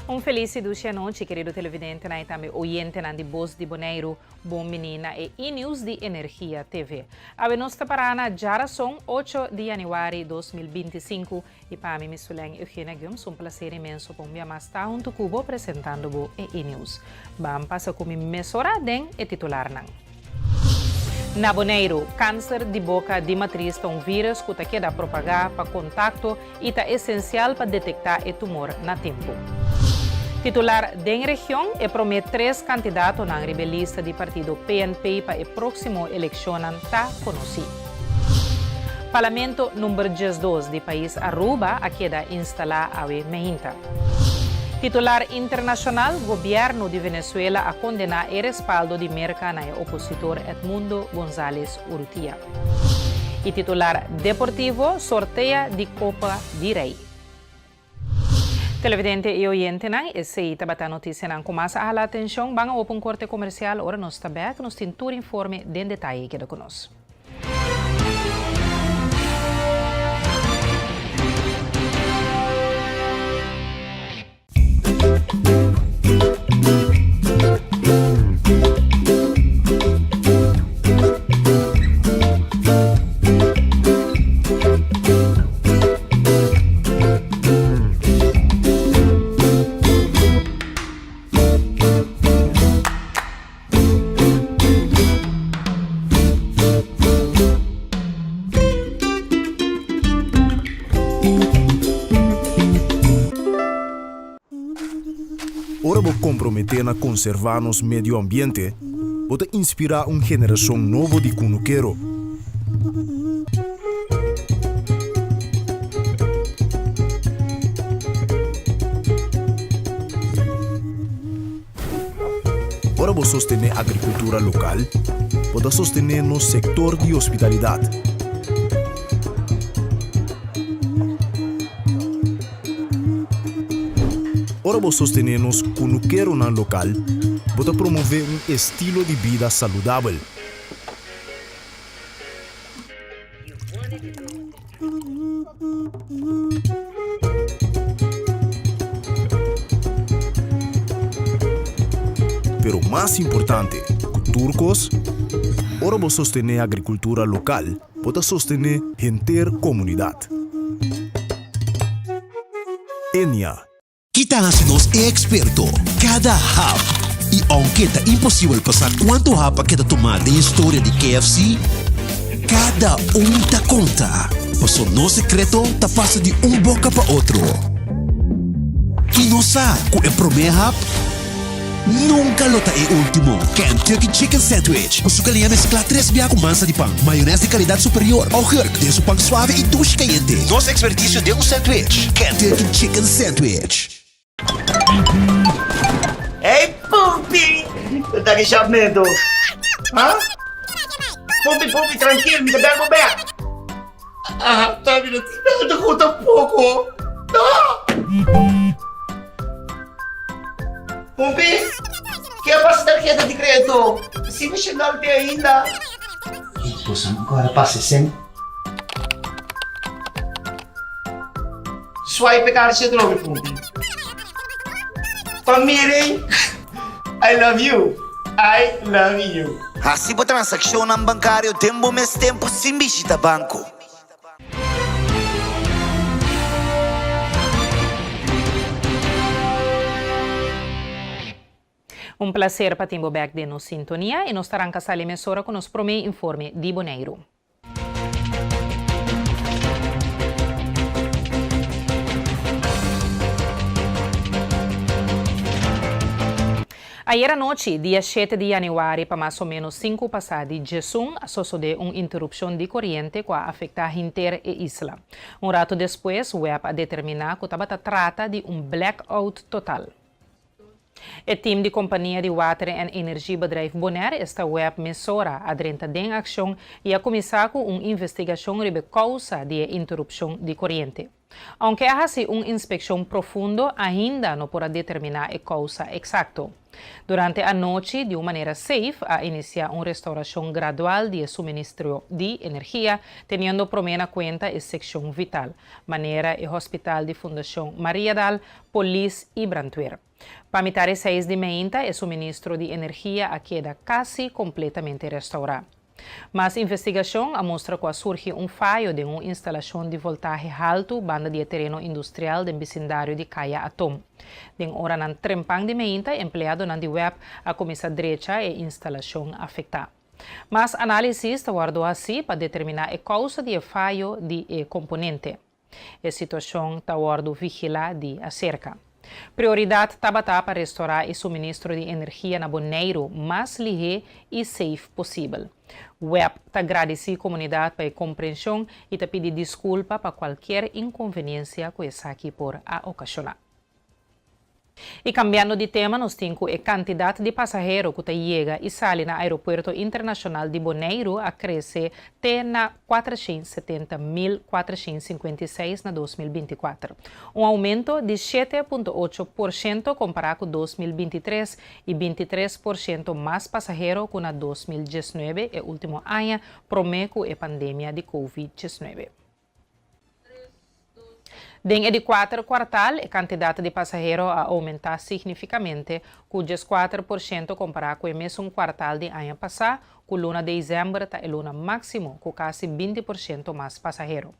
Un felis i dushi anochi, kerido televidentenan i tambe oyentenan di Bos di Boneiru. Bon bini na e E-News di Energia TV. Awe nos ta pará na djarason, ocho di yanüari 2025, i pa mi, Misulèn Eugenia Gumbs, un plaser inmenso pa un bia mas ta huntu ku bo presentando bo e E-News. Ban pasa ku mi mesora den e titularnan. Na Boneiru, kanser di boka di matris ta un vírus ku ta keda propagá pa kontakto i ta esensial pa detektá e tumor na tempu. Titular den region, E promé tres kandidatonan riba e lista di partido PNP pa e próksimo elekshonnan ta konosí. Parlamento number 12 di pais Aruba a keda instalá awe meinta. Titular internashonal, Gobièrnu di Venezuela a kondená e respaldo di Merka na e opositor Edmundo González Urrutia. I titular deportivo, Sortea di Kopa di Rei. Televidente i oyentenan, esei tabata notisianan ku mas a hala atenshon. Ban a opa un korte komersial, ora nos ta bèk nos tin tur informe den detaye. Keda ku nos. Ora bo komprometé na konservá nos medio ambiente, bo ta inspirá un generashon nobo di kunukero. Ora bo sostené agrikultura lokal, bo ta sostené nos sektor di hospitalidat. Ora bo sostené nos kunukeronan lokal, bo ta promové un estilo di bida saludabel. Pero mas importante ku tur kos, ora bo sostené agrikultura lokal, bo ta sostené henter komunidat. Enia. Ki ta hasi nos e eksperto? Kada hap! I ounke ta imposibel pa sa kuantu hap a keda tumá den historia di KFC, kada un ta konta, paso nos sekreto ta pasa di un boka pa otro. I nos sa ku e promé hap nunka lo ta e último. Kentucky Chicken Sandwich ku su galiña mesklá tres bia ku mansa di pan, mayonès di kalidat superior, augurk den su pan suave i dushi kayente. Nos ekspertisio den un sandwich, Kentucky Chicken Sandwich. Hey Pumpi! Bo ta ki shapmento? Ha? Pumpi, Pumpi, trankil, mi ta bel bo bek. Ah, ta mi no tin nada ku tampoko. No! Pumpi, ke a pasa tarheta di kredito? Si mi shenal te ainda. Boso no kòrda pasa esei? Swipe e karchi atrobe, Pumpi. Pa miren, I love you, I love you. Hasi bo transakshonnan bankario den bo mes tempu sin bishita banko. Un placer pa tin bo bek den nos sintonia y nos ta ranca sali mesora cu nos prome informe di Boneiru. Ayer anochi, dia shete di yanüari pa mas o ménos sinku pasá di djesun a sosodé un interupshon di koriente ku a afektá hinter e isla. Un ratu despues web a determiná ku tabata trata di un blackout total. E tim di kompania di water en energiebedrijf Bonaire, esta web mesora a drenta den akshon i a kuminsá ku un investigashon riba e kousa di e interupshon di koriente. Ounke a hasi un inspekshon profundo, ainda no por a determiná e kousa eksakto. Durante anochi, di un manera safe, a inisiá un restourashon gradual di e suministro di energia, teniendo promé na kuenta e sekshon vital, manera e hospital di Fundashon Mariadal, polis i brantwer. Pa mitar e seis di meinta e suministro di energia a keda kasi kompletamente restourá. Mas investigashon a mustra ku a surgi un fayo den un instalashon di voltahe haltu banda di e tereno industrial den bisindario di Kaya Atom. Den oranan trempan di meinta empleadonan di web a kuminsá drecha e instalashon afektá. Mas análisis ta wòrdu hasí pa determiná e kousa di e fayo di e komponente. E situashon ta wòrdu vigilá di aserka. Prioridat tabata pa restorá e suministro di energia na Boneiru mas lihé i safe posibel. Web ta gradisí komunidat pa e komprenshon i ta pidi diskulpa pa kualkier inkonveniensia ku esaki por a okashoná. I kambiando di tema nos tin ku e kantidat di pasahero ku ta yega i sali na Aeropuerto Internashonal di Boneiru a krese te na 470.456 na 2024, un oumento di 7.8% kompará ku 2023 i 23% mas pasahero ku na 2019, e último aña promé ku e pandemia di Covid 19. Den e di kuater kuartal e kantidat di pasahero a oumentá signifikamente ku 14% kompará ku e mesun kuartal di aña pasá, ku luna desèmber ta e luna máksimo ku kasi 20% mas pasahero.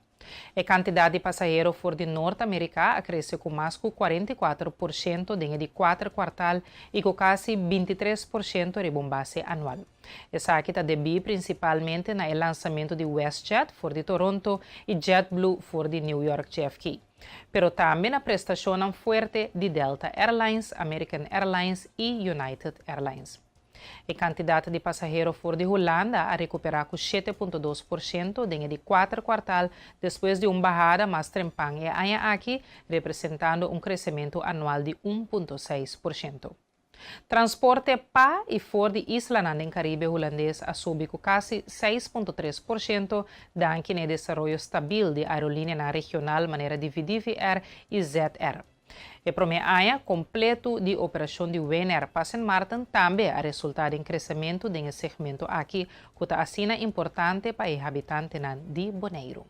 E kantidat di pasahero for di Nort Amerika a krese ku mas ku 44% den e di kuater kuartal i ku kasi 23% riba un base anual. Esaki ta debí prinsipalmente na e lansamentu di WestJet for di Toronto i JetBlue for di New York JFK, pero tambe na prestashonnan fuerte di Delta Airlines, American Airlines i United Airlines. E kantidat di pasahero for di Hulanda a rekuperá ku 7.2% den e di kuater kuartal despues di un bahada mas trempan e aña aki, representando un kresementu anual di 1.6%. Transporte pa i for di islanan den Karibe Hulandes a subi ku kasi 6.3% danki na e desaroyo stabil di aerolíneanan regional manera di Vdv Air i ZR. E promé aña kompletu di operashon di Winair pa Sint Maarten tambe a resultá den kresementu den e segmento aki ku ta asina importante pa e habitantenan di Boneiru.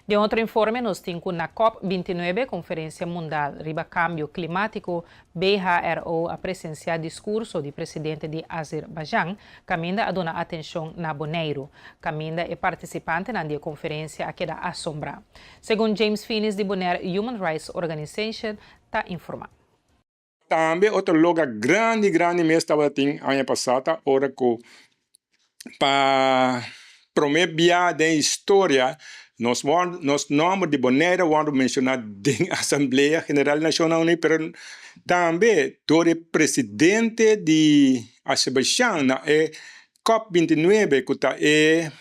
Den otro informe nos tin ku na COP 29, Konferensia Mundal riba Kambio Klimátiko, BHRO a presensiá diskurso di presidente di Azerbaijan, kaminda a duna atenshon na Boneiru, kaminda e partisipantenan di e konferensia a keda asombrá. Segun James Finies di Bonaire Human Rights Organization ta informá. Tambe otro logra grandi grandi mes tabatin aña pasá ta ora ku pa promé bia den historia nos nos nòmber di Bonaire a wòrdu menshoná den Asamblea General di Nashonnan Uní pero tambe dor e presidente di Azerbaijan na e cop 29 ku ta e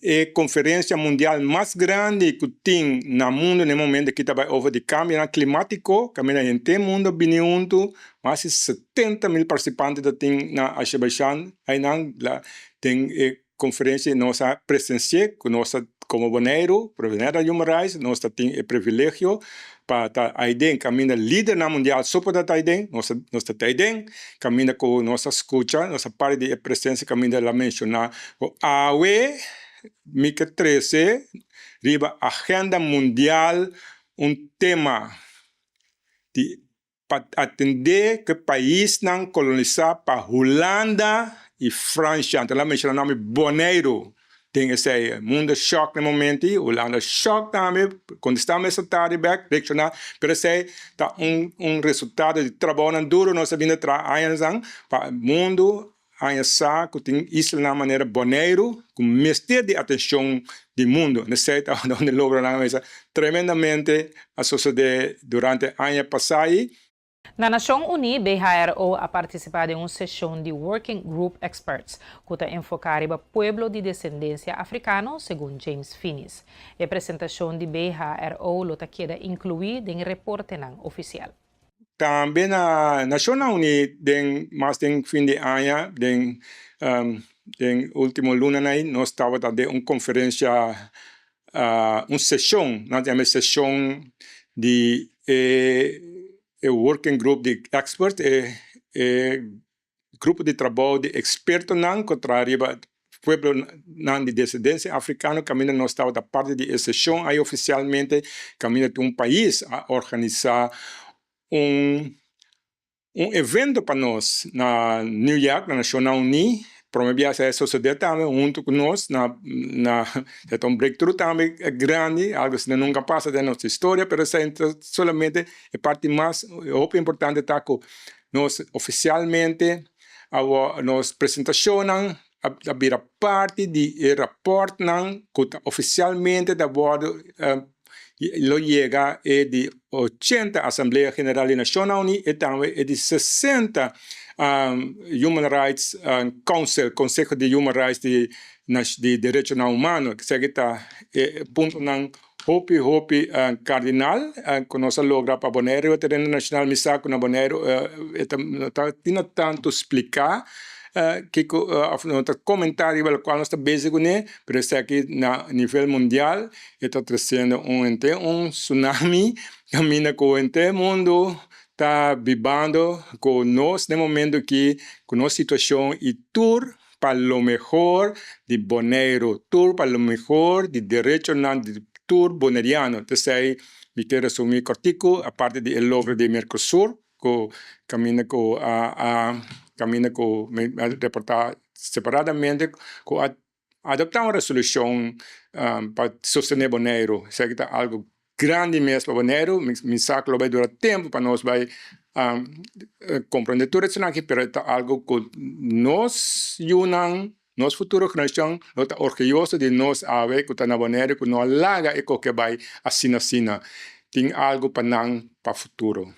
E konferensia mundial mas grandi ku tin na mundu na e momento aki ta bai over di kambionan klimatiko, kaminda henter mundu a bini huntu, mas di 70.000 partisipante ta tin na Azerbaijan. Einan la den e konferensia nos a presensi'é ku nos ta komo Boneiru, Bonaire Human Rights, nos ta tin e privilegio pa ta aiden kaminda lidernan mundial so por ta ta aiden, nos ta nos ta ta aiden. Kaminda ku nos a skucha, nos a parti di e presensia kaminda el a menshoná ku awe mi ke trese riba agenda mundial un tema di pa atendé ku e paisnan kolonisá pa Hulanda i Fransha. Anto el a menshoná nòmber Boneiru. Den esei mundo shock na e momento ei, Hulanda shock tambe, kontestá mester tardi bek, reakshoná, pero esei ta un un resultado di trabounan duro nos a bini traha añanan pa mundu haña sa ku tin islanan manera Boneiru ku mester di atenshon di mundu. Esei ta unda logronan a tremendamente a sosodé durante aña pasá ei. Na Nashon Uní, BHRO a partisipá den un seshon di Working Group Experts ku ta enfoká riba pueblo di desendensia afrikano, segun James Finies. E presentashon di BHRO lo ta keda inkluí den reportenan ofisial. Tambe na Nashonnan Uní den mas den fin di aña, den den último lunanan ei, nos tabata den un konferensia, un seshon, nan ta yama e seshon di e. e working group di experts, e e grupo di trabou di ekspertonan ku traha riba pueblonan di desendensia afrikano kaminda nos tabata parti di e seshon ai ofisialmente kaminda tin un pais a organisá un un evento pa nos na New York na Nashonnan Uní. Prome biaha esei a sosodé tambe huntu ku nos na na e ta un breakthrough tambe grandi algu asina nunka a pasa den nos historia pero esei ta solamente e parti mas hopi importante ta ku nos ofisialmente awor nos presentashonnan a bira parti di e rapòrtnan ku ta ofisialmente ta wòrdu lo yega e di 80 Asamblea General di Nashonnan Uní i tambe e di 60 Human Rights Council, Konseho di Human Rights di Derechonan Humano. Esaki ta e puntonan hopi hopi kardinal ku nos a logra pa Boneiru riba tereno nashonal. Mi sa ku na Boneiru e ta no ta asina tantu spliká kiko òf no ta komentá riba lokual nos ta bezig kuné, pero esaki na nivel mundial e ta tresiendo un henter un tsunami kaminda ku henter mundu ta bibando ku nos den momento aki ku nos situashon i tur pa lo mehor di Boneiru, tur pa lo mehor di derechonan di tur boneriano. T'esei mi ke resumi kòrtiku aparte di e logro di Mercosur ku kaminda ku a a kaminda ku mi a reportá separadamente ku a adoptá un resolushon pa sostené Boneiru. Esaki ta algu grandi mes pa Boneiru. Mi sa ku lo bai dura tempu pa nos bai komprondé tur esnan aki, pero e ta algu ku nos yunan, nos futuro generashon lo ta orguyoso di nos awe ku ta na Boneiru ku no a laga e koke bai asina asina. Tin algu pa nan pa futuro.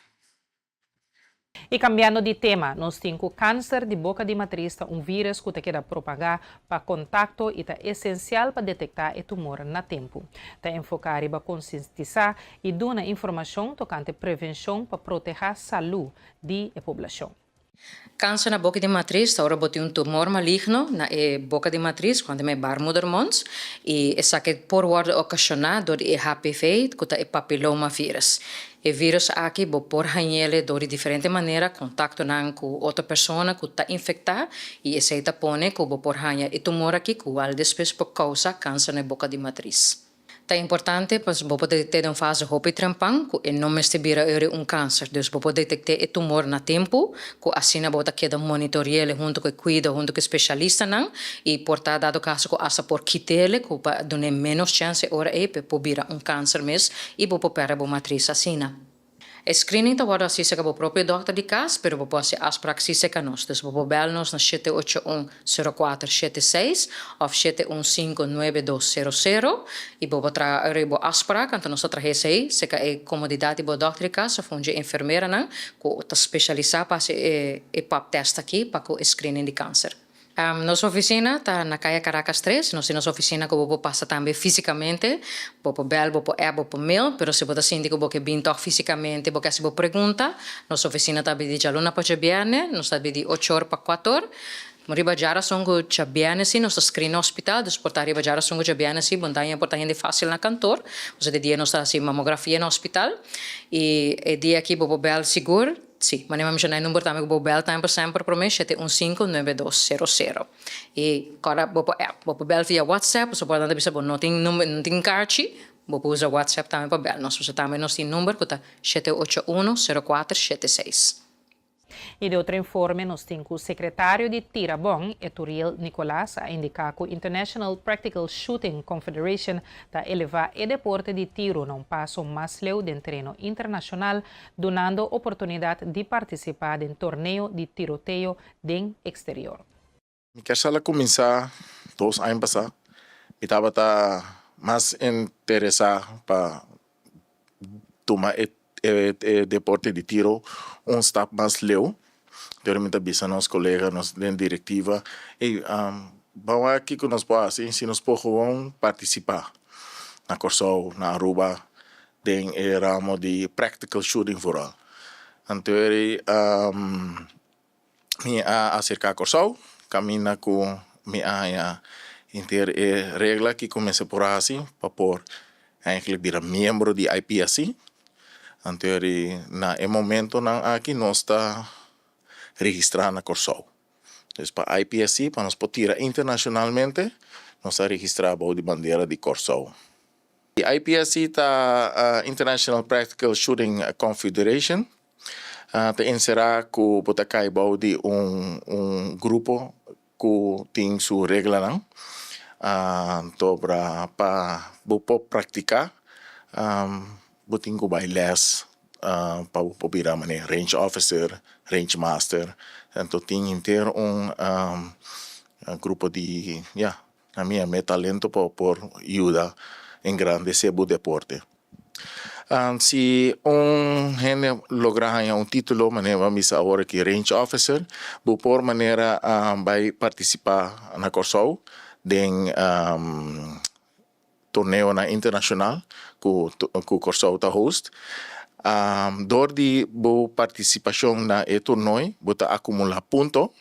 I kambiando di tema, nos tin ku kanser di boka di matris ta un vírus ku ta keda propagá pa kontakto i ta esensial pa detektá e tumor na tempu. Ta enfoká riba konsientisá i duna informashon tokante prevenshon pa protehá salú di e poblashon. Kanser na boka di matris ta ora bo tin un tumor maligno na e boka di matris, ku nan ta yama e baarmoedermond, i esaki por wòrdu okashoná dor di e HPV, ku ta e papilomavirus. E virus aki bo por hañ'ele dor di diferente manera, kontaktonan ku otro persona ku ta infektá i esei ta pone ku bo por haña e tumor aki ku al despues por kousa kanser na e boka di matris. Ta importante pasobra bo por detekt'é den un fase hopi trempan ku e no mester bira ori un kanser. Dus bo por detekt'é e tumor na tempu ku asina bo ta keda monitori'ele huntu ku e kuido, huntu ku e spesialistanan i por ta dado kaso ku asta por kit'ele ku pa dun'é ménos chèns e ora ei pa e por bira un kanser mes i bo por pèrdè bo matris asina. E screening ta wòrdu hasí serka bo propio dòkter di kas, pero bo por hasi afsprak sí serka nos. Dus bo por bèl nos na 781 0476 òf 715 9200 i bo por traha ora bo afsprak, anto nos ta traha esei serka e komodidat di bo dòkter di kas òf un dje enfermeranan ku ta spesialisá pa hasi e pap tèst aki pa ku e screening di kanser. Nos oficina ta na Kaya Caracas 3. Nos tin nos oficina cu bo por pasa tambe fisicamente. Bo por bel, bo por app, bo por mail, pero si bo ta sinti cu bo ke bin tog fisicamente, bo ke haci bo pregunta, nos oficina ta abri di djaluna pa djabierne, nos ta abri di ocho or pa cuater or. Riba djarason cu djabierne si nos ta screen na hospital, dus por ta riba djarason cu djabierne si bo no por ta hende facil na kantoor, pasobra di dia nos ta haci mamografia na hospital y e dia aki bo por bel sigur. Sí, manera mi a menshoná e number tambe ku bo bèl tambe pa semper promé, 715-9200. I kòrda bo por app, bo por bèl via WhatsApp, pasobra por nan ta bisa bo no tin number, no tin karchi, bo por usa WhatsApp tambe pa bèl nos. Pasobra tambe nos tin number ku ta 781-0476. I di otro informe nos tin ku sekretario di Tirabon, Eturiel Nicolaas, a indiká ku International Practical Shooting Confederation ta elevá e deporte di tiro na un paso mas leu den tereno internashonal, dunando oportunidat di partisipá den torneo di tiroteo den eksterior. Mi kier a kuminsá dos aña pasá. Mi tabata mas interesá pa tuma e e deporte di tiro un stap mas leu. Pero mi ta bisa nos kolega, nos den direktiva, ey, ban wak kiko nos por hasi si nos por gewoon partisipá na Kòrsou, na Aruba, den e ramo di practical shooting vooral. Anto eri mi a acerca Kòrsou kaminda ku mi a haña henter e regla kiko mester por hasi pa por eigenlijk bira miembro di IPSC. Anto eri na e momentonan aki nos ta registrá na Kòrsou. Dus pa IPSC, pa nos por tira internashonalmente, nos ta registrá bou di bandera di Kòrsou. E IPSC ta International Practical Shooting Confederation, ta enserá ku bo ta kai bou di un un grupo ku tin su reglanan. Anto pa bo por praktiká bo tin ku bai lès pa bo por bira manera range officer, range master. Anto tin henter un grupo di ya ami a me talento pa bo por yuda engrandece bo deporte. Si un hende logra haña un titulo manera bo a bisa awor aki range officer bo por manera bai participa na Kòrsou den torneonan internashonal ku ku Kòrsou ta host. Dor di bo partisipashon na e tornoi bo ta akumulá punto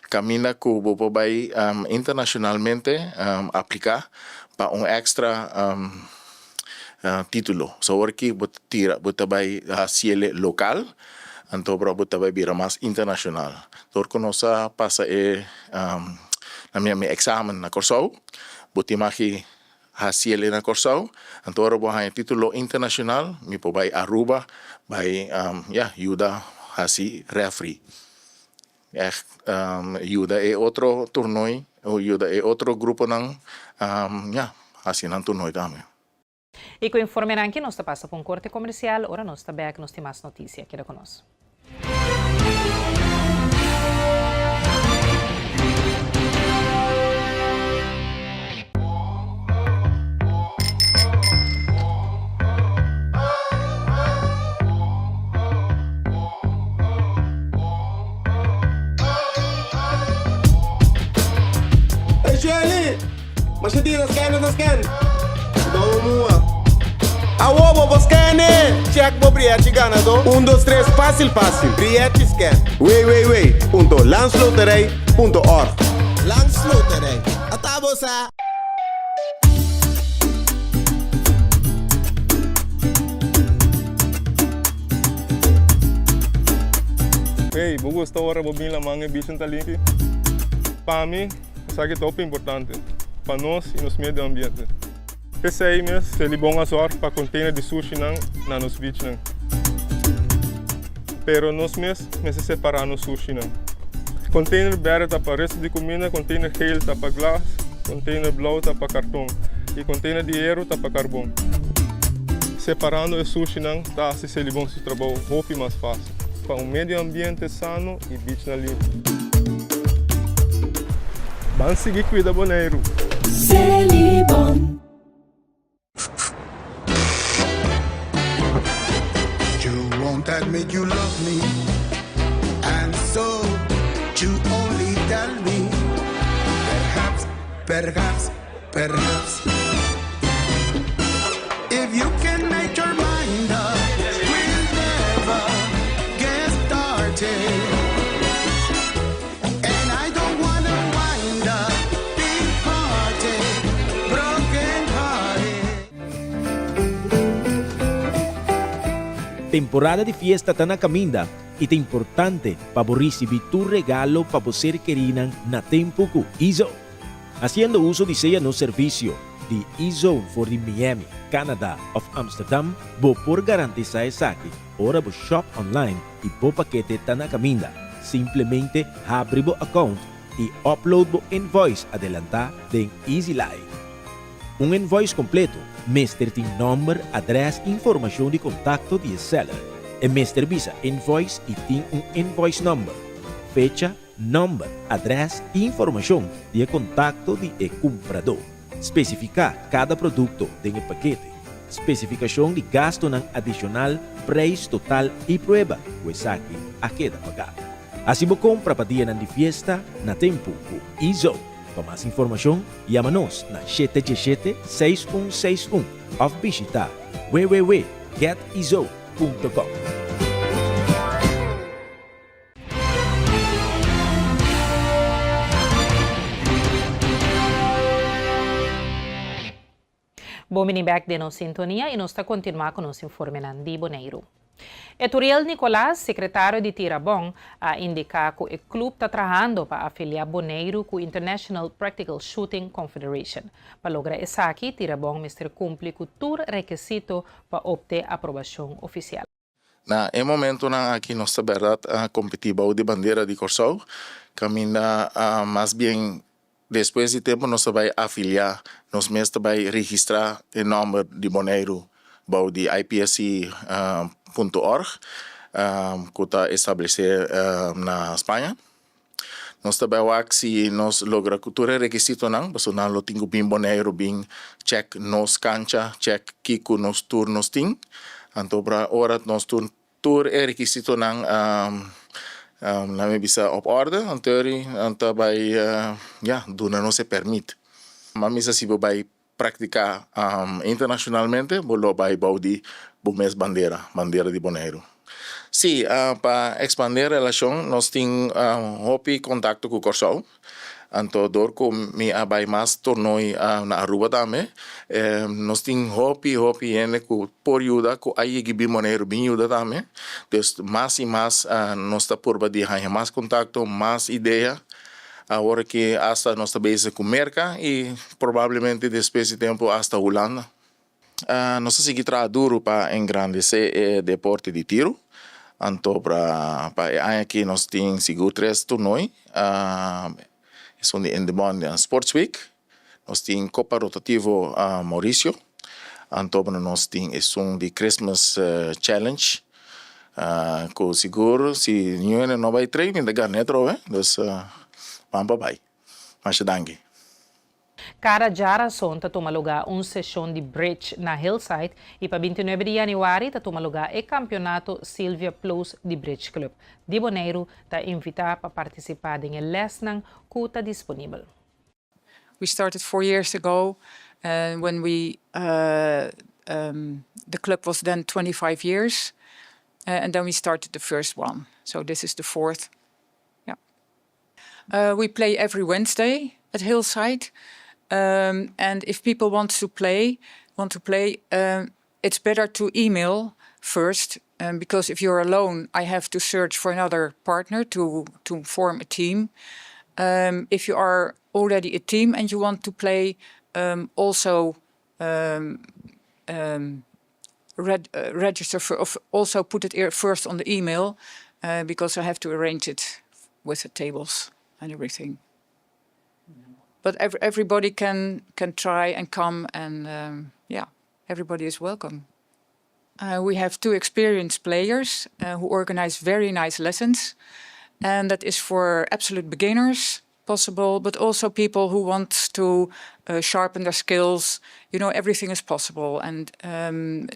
kaminda ku bo por bai internashonalmente apliká pa un èkstra título. So awor ki bo ta tira bo ta bai hasiel lokal anto bo ta bai bira mas internashonal. Dor ku nos a pasa e mi eksamen na Kòrsou. Bo tin maki hasi el na Kòrsou, anto ora bo haña título internashonal mi por bai Aruba bai ya yuda hasi rèfri. Ègt yuda e otro turnoi o yuda e otro gruponan ya hasi nan turnoi tambe. I ku informenan aki nos ta pasa pa un korte komersial, ora nos ta bèk nos tin mas notisia. Keda ku nos. Hey Shirley! Masha dia ta scan ta scan. Don mua. Awo bo por scan e! Check bo brièchi ganadó. Un dos tres fásil fásil. Brièchi scan. www.landsloterij.org Landsloterij. Ata bo sa! Hey, bo gusta ora bo bin laman e bichin ta limpi? Pa mi, Esaki ta hopi importante pa nos i nos medio ambiente. P'esei mes Selibon a zòrg pa container di sushinan na nos beachnan. Pero nos mes mester separá nos sushinan. Container berde ta pa resto di kuminda, container geel ta pa glas, container blou ta pa karton i container di heru ta pa karbon. Separando e sushinan ta hasi Selibon su trabou hopi mas fásil. Pa un medio ambiente sano i beachnan limpi. Ban sigui cuida Boneiru! Selibon. You won't admit you love me And so you only tell me Perhaps, perhaps, perhaps If you can make your mind up We'll never get started And I don't wanna wind up Big party, broken hearted Temporada di fiesta ta na caminda y ta importante pa bo ricibi tur regalo pa bo ser kerinan na tempo cu Izo. Haciendo uso di sea nos servicio di e-zone for di Miami, Canada of Amsterdam, bo por garantisa esaki ora bo shop online y bo pakete ta na caminda. Simplemente habri bo account y upload bo invoice adelanta den EasyLive. Un invoice completo mester tin nomber, adres y informacion di contacto di e seller. E mester bisa invoice y tin un invoice number, fecha, Nòmber, adrès i informashon di e kontakto di e kumpradó. Spesifiká kada produkto den e pakete. Spesifikashon di gastunan adishonal, preis total i prueba ku esaki a keda pagá. Hasi bo kompra pa dianan di fiesta na tempu ku eZone. Pa mas informashon, yama nos na 717 6161 òf bishitá www.getezone.com. Bon bini bek den nos sintonia i nos ta kontinuá ku nos informenan di Boneiru. Eturiel Nicolaas, sekretario di Tirabon, a indiká ku e klup ta trahando pa afiliá Boneiru ku International Practical Shooting Confederation. Pa logra esaki, Tirabon mester kumpli ku tur rekesito pa opte aprobashon ofisial. Na e momentonan aki nos ta bèrdat a kompetí bou di bandera di Kòrsou, kaminda mas bien despues di tempu nos ta bai afiliá, nos mes ta bai registrá e nòmber di Boneiru bou di IPSC punto org ku ta establesé na Spaña. Nos ta bai wak si nos logra ku tur e rekisitonan, pasobra nan lo tin ku bin Boneiru bin chèk nos kancha, chèk kiko nos tur nos tin. Anto pra ora nos tur tur e rekisitonan nan mi bisa op orde, anto eri nan ta bai ya duna nos e pèrmit. M'a misa si bo bai Praktiká internashonalmente bo lo bai bou di bo mes bandera, bandera di Boneiru. Sí, pa ekspandé relashon nos tin hopi kontakto ku Kòrsou. Anto dor ku mi a bai mas tornoi na Aruba tambe, nos tin hopi hopi hende ku por yuda, ku a yegi bin Boneiru bin yuda tambe. Dus mas i mas nos ta purba di haña mas kontakto, mas idea. Awor aki hasta nos ta bezig ku Merka i probablemente despues di tempu hasta Hulanda. Nos ta sigui traha duru pa engrandesé e deporte di tiru. Anto pa pa e aña aki nos tin sigur tres tornoi, esun di Indebon Sports Week, nos tin Kopa Rotativo Mauricio, anto nos tin esun di Christmas Challenge. Ku sigur si niun hende no bai trei mi ta gana atrobe, dus ban pa bai. Masha danki. Kada djarason ta tuma lugá un seshon di bridge na Hillside i pa bintinuebe di yanüari ta tuma lugá e kampionato Sylvia Ploos di Bridge Club di Boneiru ta invitá pa partisipá den e lèsnan ku ta disponibel. We started four years ago and when we uh, um, the club was then 25 years uh, and then we started the first one. So this is the fourth. Yeah. Uh, we play every Wednesday at Hillside. Um, and if people want to play, want to play, um, it's better to email first um, because if you're alone, I have to search for another partner to to form a team. Um, if you are already a team and you want to play, um, also um, um, reg uh, register for, also put it first on the email uh, because I have to arrange it with the tables and everything. But ev everybody can can try and come and um, yeah, everybody is welcome. Uh, we have two experienced players uh, who organize very nice lessons. And that is for absolute beginners possible, but also people who want to uh, sharpen their skills. You know, everything is possible. And um,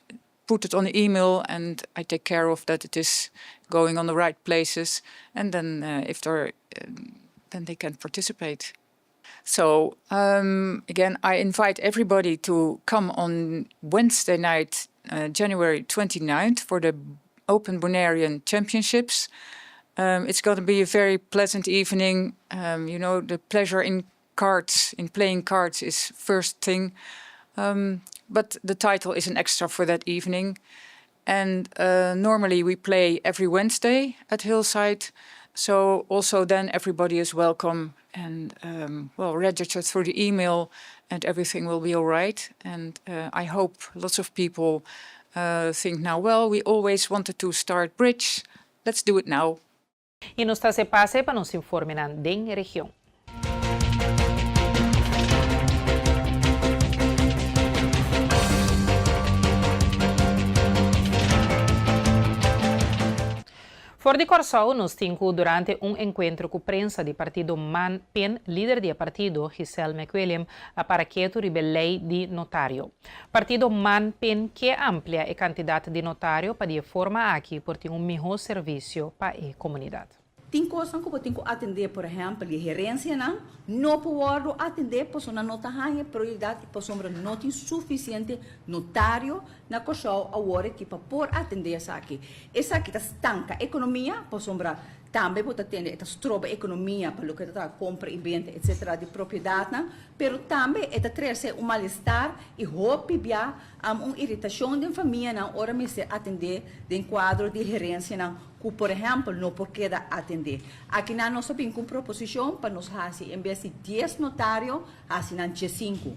put it on the email, and I take care of that it is going on the right places. And then uh, if they're, um, then they can participate. So um, again, I invite everybody to come on Wednesday night, uh, January 29th, for the Open Bonairean Championships. Um, it's going to be a very pleasant evening. Um, you know, the pleasure in cards, in playing cards, is first thing. Um, but the title is an extra for that evening. And uh, normally we play every Wednesday at Hillside. So also then everybody is welcome and um, well register through the email and everything will be all right. And uh, I hope lots of people uh, think now, well, we always wanted to start bridge. Let's do it now. I nos ta hasi pase pa nos informenan den e region. For di Kòrsou nos tin ku durante un enkuentro ku prensa di partido man pen lider di e partido, Giselle McWilliam, a para ketu riba e lei di notario. Partido man pen ke amplia e kantidat di notario pa di e forma aki por tin un mihó servisio pa e komunidat. Tin kosnan ku bo tin ku atendé, por ehèmpel di herensianan no por wòrdu atendé pasobra nan no ta haña prioridat i pasobra no tin sufisiente notario na Kòrsou awor aki pa por atendé esaki. Esaki ta stanka ekonomia pasobra. Tambe bo ta tende e ta stroba ekonomia pa loke ta trata kompra i benta etsetera di propiedatnan, pero tambe e ta trese un malestar i hopi bia un iritashon den famianan ora mester atendé den kuadro di herensianan ku por ehèmpel no por keda atendé. Akinan nos a bin ku un proposishon pa nos hasi en bes di dies notario hasi nan diesinku.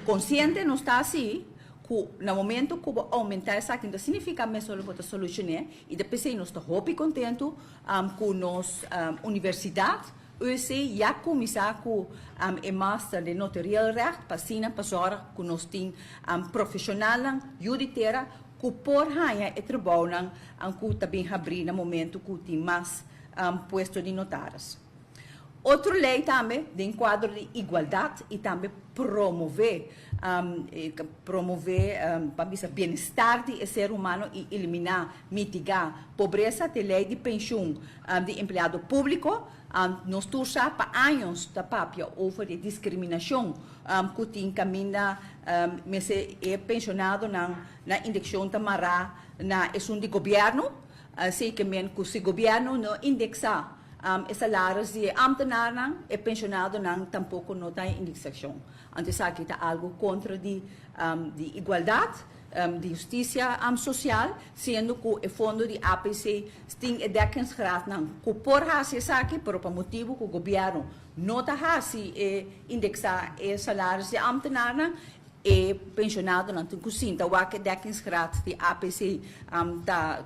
Konsiente nos ta si ku na momento ku bo oumentá esaki no ta signifiká mesora bo ta solushoné i ta p'esei nos ta hopi kontentu ku nos universidat UC ya kuminsá ku e master den notarieel recht pa asina pa zòrg ku nos tin profeshonalnan yu di tera ku por haña e trabounan ku ta bin habrí na momento ku tin mas puesto di notaris. Otro lei tambe den kuadro di igualdat i tambe promové promové pa bisa bienestar di e ser humano i eliminá, mitigá, pobresa ta e lei di penshun di empleado públiko. Nos tur sa pa años ta papia over di diskriminashon ku tin kaminda mester e penshonadonan na indekshon ta mará na esun di gobièrnu. Así ke men ku si gobièrnu no indeksá e salaris di e ámtenarnan, e penshonadonan tampoko no ta indeksashon. Anto esaki ta algu kontra di di igualdat, di hustisia sosial, siendo ku e fondo di APC tin e dekkingsgraadnan ku por hasi esaki, pero pa motibu ku gobièrnu no ta hasi e indeksá e salaris di ámtenarnan, E pensionadonan tin ku sinta wak e dekkingsgraad di APC ta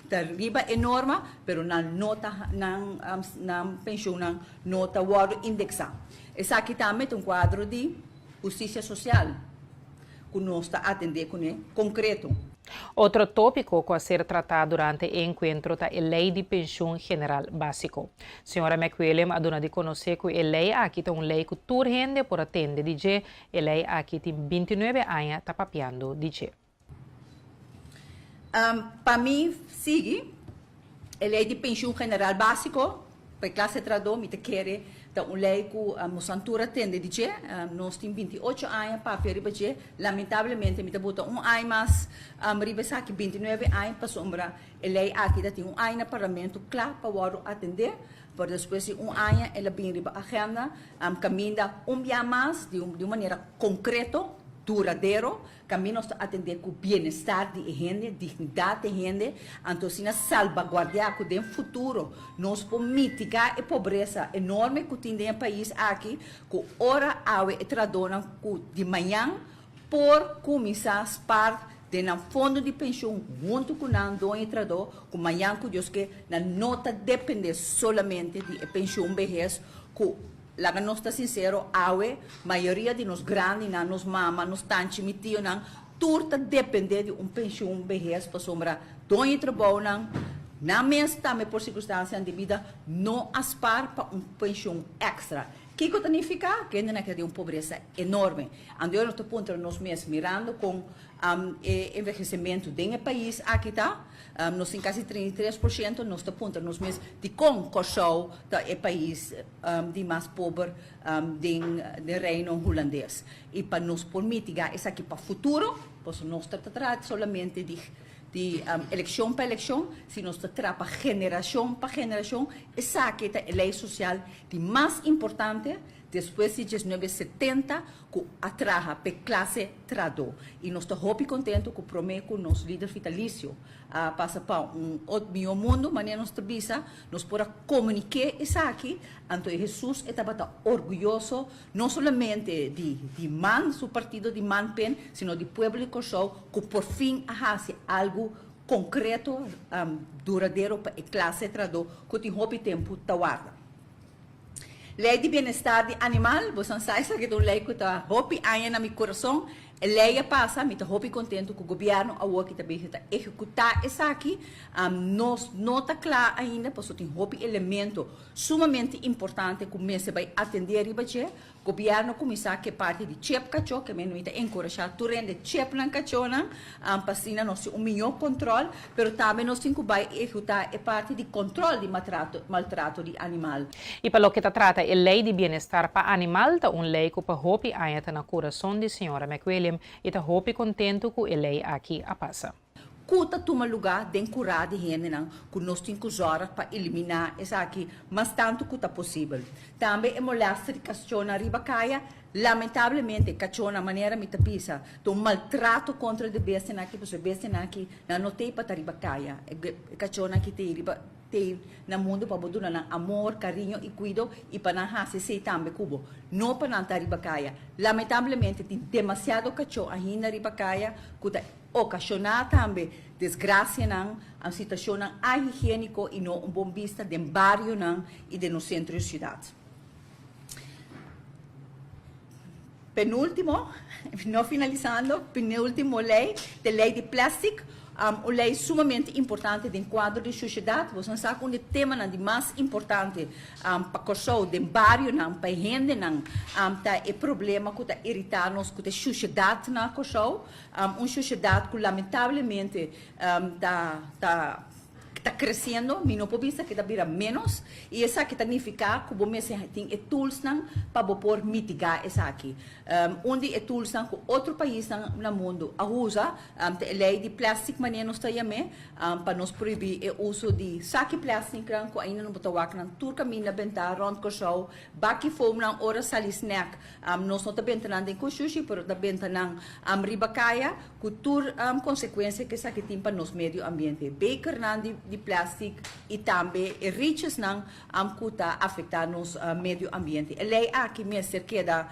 ta riba e norma, pero nan no ta nan nan pensioennan no ta wòrdu indeksá. Esaki tambe ta un kuadro di hustisia sosial ku nos ta atendé kuné konkreto. Otro tópiko ku a ser tratá durante e enkuentro ta e Lei di Penshun General Básiko. Señora McWilliam a duna di konosé ku e lei aki ta un lei ku tur hende por a tende di dje E lei aki tin bintinuebe aña ta papiando di dje. Pa mi sigui e lei di penshun general básiko pa e klase trahadó mi ta kere ta un lei ku nos tur a tende di dje. Nos tin 28 aña papia riba dje. Lamentablemente mi ta buta un aña mas riba esaki, 29 aña, pasobra e lei aki ta tin un aña na parlamento kla pa wòrdu atendé. Pero despues di un aña el a bin riba agenda kaminda un bia mas di un manera konkreto, duradero, kaminda nos ta atendé ku bienestar di e hende, dignidat di e hende, anto asina salbaguardiá ku den futuro nos por mitigá e pobresa enorme ku tin den e pais aki, ku ora awe e trahadónan ku di mañan por kuminsá spar den nan fondo di penshun huntu ku nan doño trahadó ku mañan ku Dios ke nan no ta dependé solamente di e penshun behes ku laga nos ta sinsero awe mayoria di nos grandinan, nos mama, nos tanchi, mi tionan tur ta dependé di un penshun behes pasobra doño trabounan nan mes tambe por sirkunstansianan di bida no a spar pa un penshun èkstra. Kiko ta nifiká? Kendenan ke ta den un pobresa enorme. Anto nos ta puntra nos mes, mirando kon e envehesimentu den e pais aki ta, nos tin kasi 33%, nos ta puntra nos mes dikon Kòrsou ta e pais di mas pober den Reino Hulandes. I pa nos por mitigá esaki pa futuro, pasobra nos ta trata solamente di di elekshon pa elekshon, si nos ta traha pa generashon pa generashon, esaki ta e lei sosial Di mas importante, despues di diesnuebe setenta ku a traha p'e klase trahadó. I nos ta hopi kontentu ku promé ku nos lider vitalisio a pasa pa un ot mihó mundu, manera nos ta bisa, nos por a komuniké esaki, anto e Hesus e tabata orguyoso no solamente di di man, su partido di man pen, sino di pueblo di Kòrsou ku porfin a hasi algu konkreto duradero pa e klase trahadó ku tin hopi tempu ta warda. Lei di bienestar di animal, boso sa esaki ta un lei ku ta hopi aña na mi kurason. E lei a pasa, mi ta hopi kontentu ku gobièrnu awor ki ta bezig ta ehekutá esaki. Nos no ta kla ainda pasobra tin hopi elemento sumamente importante ku mester bai atendé riba dje. Gobierno cuminsa cu e parti di chip cacho, ke men mi ta encorasha tur hende chip nan cachonan, pa asina nos tin un mijo control, pero tambe nos tin cu bay ehecuta e parti di control di matrato, maltrato di animal. I pa loke ta trata e lei di bienestar pa animal ta un lei ku pa hopi aña ta na kurason di señora McWilliam i ta hopi kontentu ku e lei aki a pasa. ku ta tuma lugá den kurá di hendenan ku nos tin ku zòrg pa eliminá esaki mas tantu ku ta posibel. Tambe e molèster di kachónan riba kaya, lamentablemente kachónan manera mi ta bisa ta un maltrato kontra di bestianan aki pasobra e bestianan aki nan no t'ei pa ta riba kaya, e kachónan aki t'ei riba t'ei na mundu pa bo duna nan amor, kariño i kuido i pa nan hasi esei tambe ku bo, no pa nan ta riba kaya. Lamentablemente tin demasiado kachó ainda riba kaya ku ta Okashoná tambe desgrasianan, an situashonnan ahigiéniko i no un bon bista den barionan i den nos sentro di siudat. Penúltimo, no finalisando, penúltimo lei ta e lei di plèstik, un lei sumamente importante den kuadro di shushedat. Boso sa ku un di e temanan di mas importante pa Kòrsou den barionan, pa e hendenan, ta e problema ku ta iritá nos ku ta e shushedat na Kòrsou. Un shosiedat ku lamentablemente ta ta ta kresiendo, mi no por bisa ke ta bira ménos, i esaki ta nifiká ku bo mester tin e toolsnan pa bo por mitigá esaki. Un di e toolsnan ku otro paisnan na mundu a usa ta e lei di plèstik manera nos ta yam'é, pa nos prohibí e uso di saki plèstiknan ku ainda no bo ta wak nan tur kaminda bentá rònt Kòrsou, baki foamnan ora sali snèk. Nos no ta benta nan den kushushi, pero ta benta nan riba kaya ku tur konsekuensia ku esaki tin pa nos medio ambiente. Bekernan di plastic i tambe e richesnan ku ta afektá nos medio ambiente. E lei aki mester keda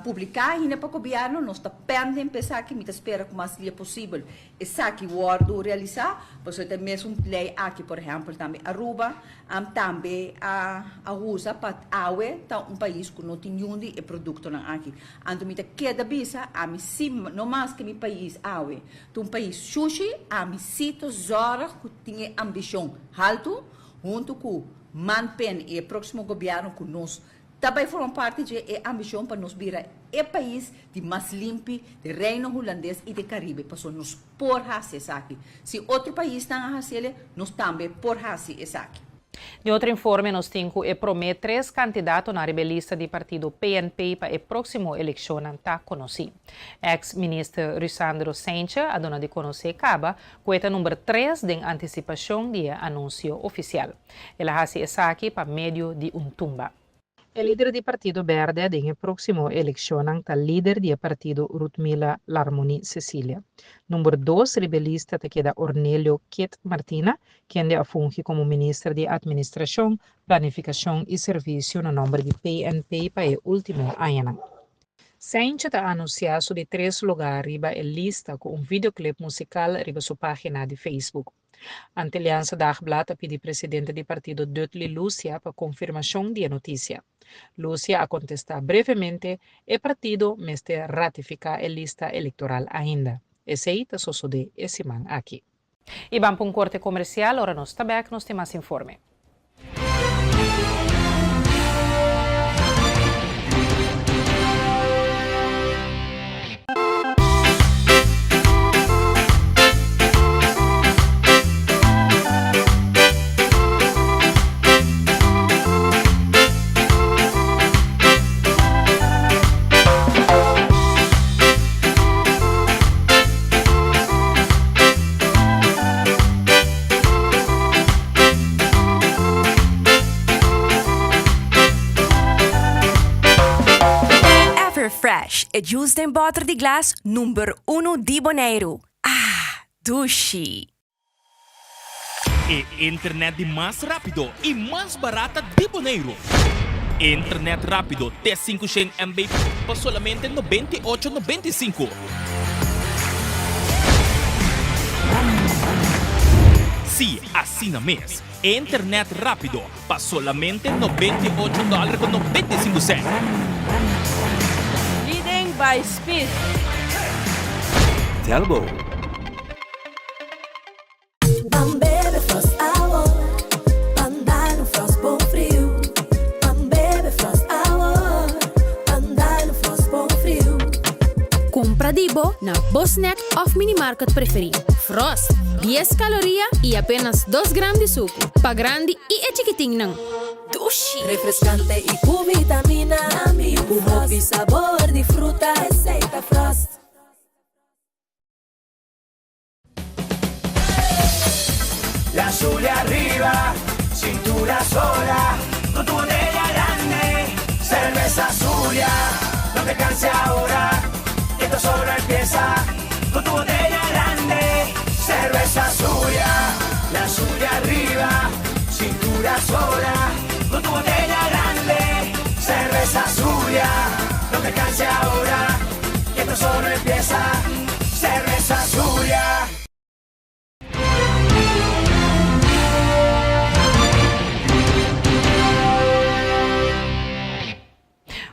publiká ainda pa gobièrnu. Nos ta pending pa esaki. Mi ta spera ku mas dia posibel esaki wòrdu realisá, pasobra ta e mesun lei aki por ehèmpel tambe Aruba tambe a usa pa awe ta un pais ku no tin niun di e produktonan aki. Anto mi ta keda bisa ami si no maske mi pais awe ta un pais shushi, ami si ta zòrg ku tin e ambishon haltu huntu ku Manpen i e próksimo gobièrnu ku nos Ta bai forma parti dje e ambishon pa nos bira e pais di mas limpi di Reino Hulandes i di Karibe, pasobra nos por hasi esaki. Si otro paisnan a hasiel, nos tambe por hasi esaki. Den otro informe nos tin ku e promé tres kandidatonan riba e lista di partido PNP pa e próksimo elekshonnan ta konosí. Eks minister Rusandro Seintje a duna di konosé kaba ku e ta number tres den antisipashon di e anunsio ofisial. El a hasi esaki pa medio di un tumba. E lider di Partido Berde den e próksimo elekshonnan ta lider di e partido Ruthmila Larmonie Cecilia. Number dos riba e lista ta keda Ornelio Kit Martina, kende a fungi komo minister di Atministrashon, Planifikashon i Servisio na nòmber di PNP pa e último añanan. Seintje ta anunsiá su di tres lugá riba e lista ku un videoclip musikal riba su página di Facebook. Antilliaanse Dagblad a pidi presidente di partido Dudley Lucia pa konfirmashon di e notisia. Lucia a kontestá brevemente, e partido mester ratifiká e lista elektoral ainda. Esei ta sosodé e siman aki. I ban pa un korte komersial, ora nos ta bèk nos tin mas informe. Everfresh, e juice den bòter di glas number uno di Boneiru. Ah, dushi! E internet di mas rápido i mas barata di Boneiru. Internet rápido te 500 MB pa solamente 98,95. Sí, asina mes. Internet rápido pa solamente 98 dòler ku 95 sènt. Leading by speed. Telbo. Ban bebe Frost awor, ban dal un Frost bon friu. Ban bebe Frost awor, ban dal un Frost bon friu. Kumpra di bo na bo snack òf minimarket preferí. Frost, dies kaloria i apenas dos gram di suku. Pa grandi i e chikitinnan. Dushi! Refreskante i ku vitamina. Ku hopi sabor di fruta. Esei ta Frost. Zulia ariba, cintura sola, con tu botella grande, cerveza Zulia, no te canses ahora, que esto solo empieza, con tu botella grande, cerveza Zulia, la Zulia arriba, cintura sola, con tu botella grande, cerveza Zulia, no te canses ahora, que esto solo empieza, cerveza Zulia.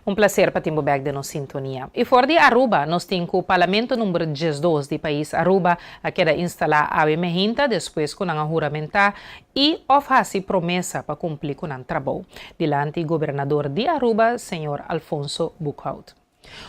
Un placer pa tin bo bek den nos sintonia. Y for di Aruba nos tin cu Parlamento number 12 di pais Aruba a keda instala awe mehinta despues cu nan a huramenta y of haci promesa pa cumpli cu nan trabou dilanti Gobernador di Aruba señor Alfonso Boekhoudt.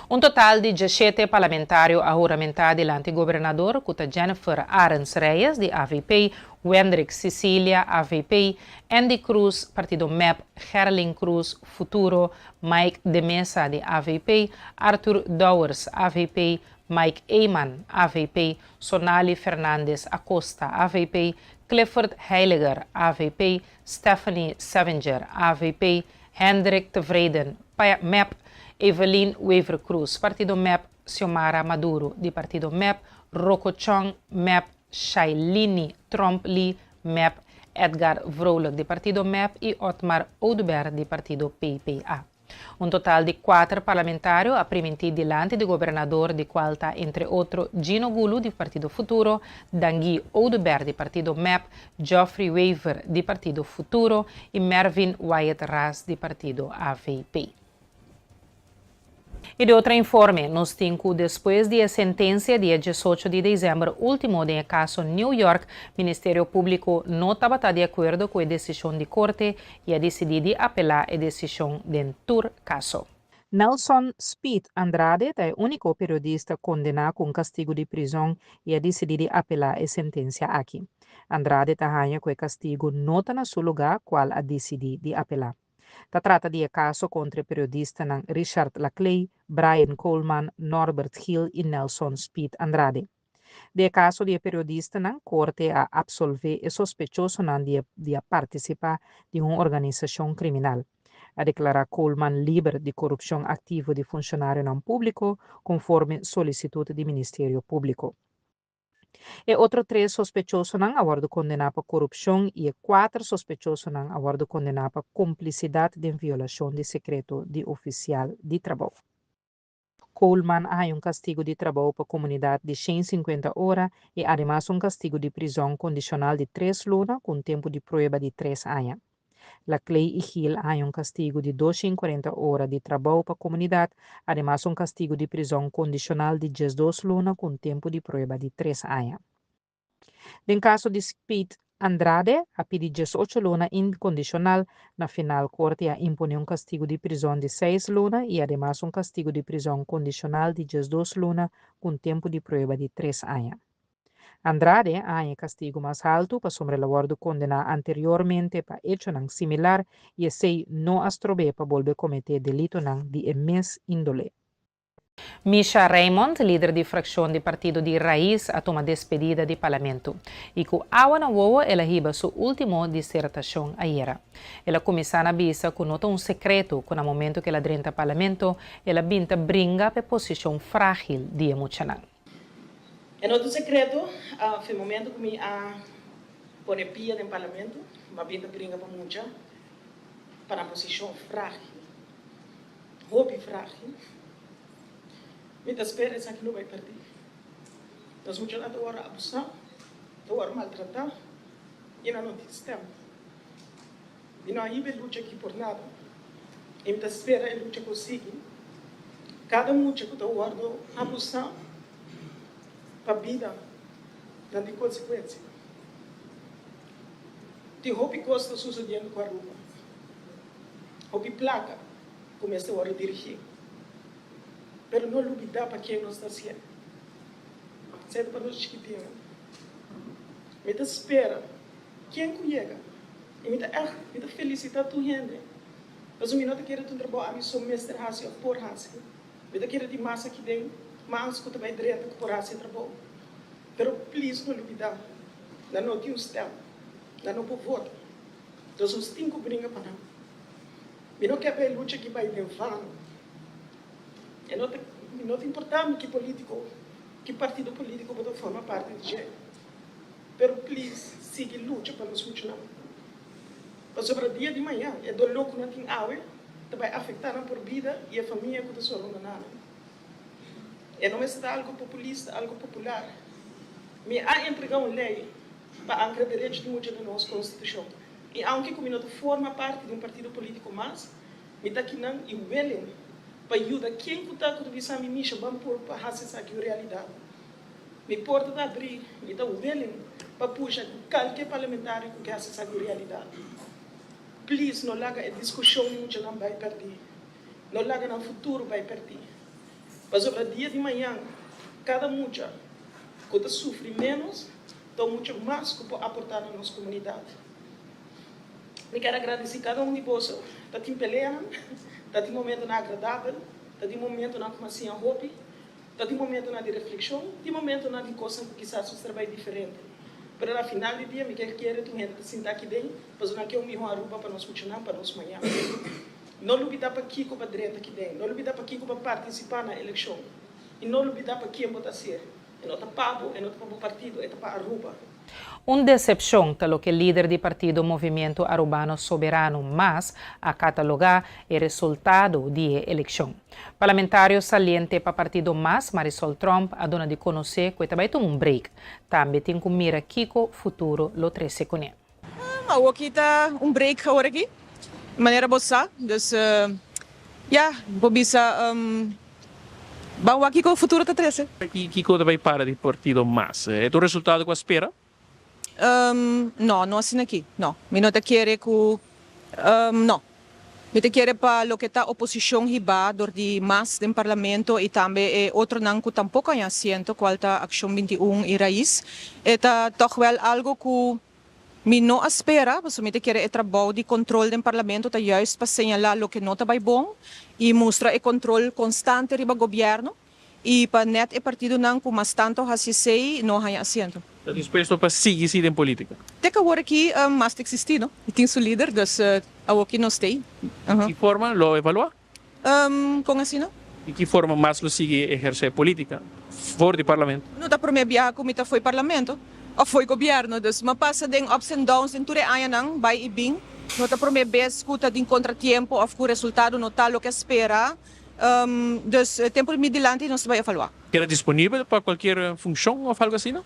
Un total di djeshete parlamentario a huramentá dilanti gobernador ku ta Jennifer Arends Reyes di avp, Wendrick Cicilia, avp, Endy Croes, partido mep, Gerlin Croes, Futuro, Mike de Meza di avp, Arthur Dowers, avp, Mike Eman, avp, Sonali Fernandez Acosta, avp, Clifford Heyliger, avp, Stephanie Sevinger, avp, Hendrik Tevreden, mep, Evelyn Wever-Croes, partido mep, Xiomara Maduro, di partido mep, Rocco Chong, mep, Shailini Tromp-Lee, mep, Edgar Vrolijk, di partido mep, y Otmar Oduber, di partido PPA. Un total di kuater parlamentario a primintí dilanti di gobernador di kual ta entre otro Gino Gulu di Partido Futuro, Dangui Oduber di partido mep, Geoffrey Wever di partido Futuro y Mervin Wyatt Ras di partido avp. Y di otro informe, nos tin cu despues di e sentencia di e diesocho di december ultimo den e caso New York, Ministerio Publico no tabata di acuerdo cu e decision di corte y a dicidi di apela e decision den tur caso. Nelson Speed Andrade ta e unico periodista condena cu un castigo di prizon y a dicidi di apela e sentencia aki. Andrade ta haña cu e castigo no ta na su luga cual a dicidi di apela. Ta trata di e caso contra e periodistanan Richard Laclay, Brian Koolman, Norbert Gil y Nelson Speed Andrade. Den e caso di e periodistanan, corte a absolve e sospechosonan di di a participa di un organisacion criminal. A declara Koolman liber di corupcion activo di funcionarionan publico, conforme solicitud di Ministerio Publico. E otro tres sospechosonan a wordo condena pa corupcion y e cuater sospechosonan a wordo condena pa complicidad den violacion di secreto di oficial di trabou. Koolman a haña un kastigu di trabou pa komunidat di shen sinkuenta ora i ademas un kastigu di prizòn kondishonal di tres luna ku un tempu di prueba di tres aña. Laclay i Gil a haña un kastigu di doshen kuarenta ora di trabou pa komunidat, ademas un kastigu di prizòn kondishonal di diesdos luna ku un tempu di prueba di tres aña. Den kaso di Speed Andrade a pidi diesocho luna inkondishonal, na final korte a impone un kastigu di prizòn di seis luna i ademas un kastigu di prizòn kondishonal di diesdos luna ku un tempu di prueba di tres aña. Andrade a haña e kastigu mas haltu pasobra el a wòrdu kondená anteriormente pa echonan similar i esei no a strob'é pa bolbe kometé delitonan di e mes índole. Misha Raymond, lider di frakshon di partido di Raiz a tuma despedida di Parlamento y cu awa na wowo el a hiba su ultimo disertacion ayera. El a cuminsa na bisa cu no ta un secreto cu na momento cu el a drenta Parlamento el a bin ta bringa p'e posicion fragil di e muchanan. E no ta un secreto, fe momento cu mi a pone pia den Parlamento, mi a bin ta bringa pa mucha pa nan posicion fragil. Hopi fragil. Mi ta spera esaki no bai perdí. Nos muchanan ta wòrdu abusá, ta wòrdu maltratá i nan no tin stèm. Mi no a hiba e lucha aki por nada i mi ta spera e lucha por sigui. Kada mucha ku ta wòrdu abusá pa bida nan tin konsekuensia. Tin hopi kos ta susediendo ku Aruba. Hopi plaka ku mester wòrdu dirigí. Pero no lubidá pa ken nos ta hasié. Esei ta pa nos chikitinnan. Mi ta spera ken ku yega i mi ta ègt mi ta felisitá tur hende pasobra mi no ta kere ta un trabou ami so mester hasi òf por hasi. Mi ta kere tin mas aki den mas ku ta bai drenta ku por hasi e trabou. Pero please no lubidá nan no tin un stèm. Nan no por vota. Dus nos tin ku bringa pa nan. Mi no ke pa e lucha aki bai den vano. E no ta, mi no ta importá mi ki polítiko, ki partido polítiko bo ta forma parti di dje. Pero please, sigui lucha pa nos muchanan. Pasobra dia di mañan e doló ku nan tin awe ta bai afektá nan por bida i e famia ku ta soronda na nan. E no mester ta algu populista, algu popular. Mi a entregá un lei pa ankra derecho di mucha den nos Konstitushon. I aunke ku mi no ta forma parti di un partido polítiko mas, mi ta akinan i willing pa yuda ken ku ta ku ta bisa mi, Misha, ban por pa hasi esaki un realidat. Mi porta ta abrí, mi ta willing pa pusha kalke parlamentario ku ke hasi esaki un realidat. Please no laga e diskushon di muchanan bai pèrdí. No laga nan futuro bai pèrdí. Pasobra dia di mañan kada mucha ku ta sufri ménos ta un mucha mas ku por aportá na nos komunidat. Mi kier agradesí kada un di boso. Ta tin peleanan, ta tin momentonan agradabel, ta tin momentonan ku mi a siña hopi, ta tin momentonan di reflekshon, tin momentonan di kosnan ku kisas nos ta bai diferente. Pero na final di dia mi kier kere tur hende ta sinta aki den pasobra nan ke un mihó Aruba pa nos muchanan, pa nos mañan. No lubida pakiko pa drenta ki den. No lubida pakiko pa partisipa na elekshon. I no lubida pa ken bo ta haser. E no ta pa bo, e no ta pa bo partido, e ta pa Aruba. Un desepshon ta loke lider di partido Movimiento Arubano Soberano, mas, a katalogá e resultado di e elekshon. Parlamentario saliente pa partido mas, Marisol Tromp, a duna di konosé ku e ta bai tuma un break. Tambe tin ku mira kiko futuro lo trese kuné. Awoki ta un break awor aki, manera bo sa. Dus ya, bo bisa ban wak kiko futuro ta trese. Kiko ta bai para di partido mas? E ta un resultado ku a spera? No, no asina aki, no. Mi no ta kere ku, no. Mi ta kere pa loke ta oposicion hiba dor di mas den Parlamento y tambe e otronan cu tampoco haña asiento cual ta Accion 21 y Raiz. E ta toch wel algo cu mi no a spera pasobra mi ta kere e trabou di control den Parlamento ta juist pa señala loke no ta bay bon y mustra e control constante riba gobierno. I pa nèt e partidonan ku mas tantu hasi esei no haña asiento. Ta dispuesto pa sigui si den polítika? Te ku awor aki mas ta eksistí no. I tin su lider, dus awor ki nos t'ei. Di ki forma lo evaluá? Kon asina? Di ki forma mas lo sigui ehersé polítika for di parlamento? No ta promé biaha ku mi ta fo'i parlamento òf fo'i gobièrnu, dus mi a pasa den ups and downs den tur e añanan, bai i bin. No ta promé bes ku ta tin kontratiempo òf ku resultado no ta loke a spera. Dus tempu mi dilanti nos ta bai evaluá. Keda disponibel pa kualkier funshon òf algu asina?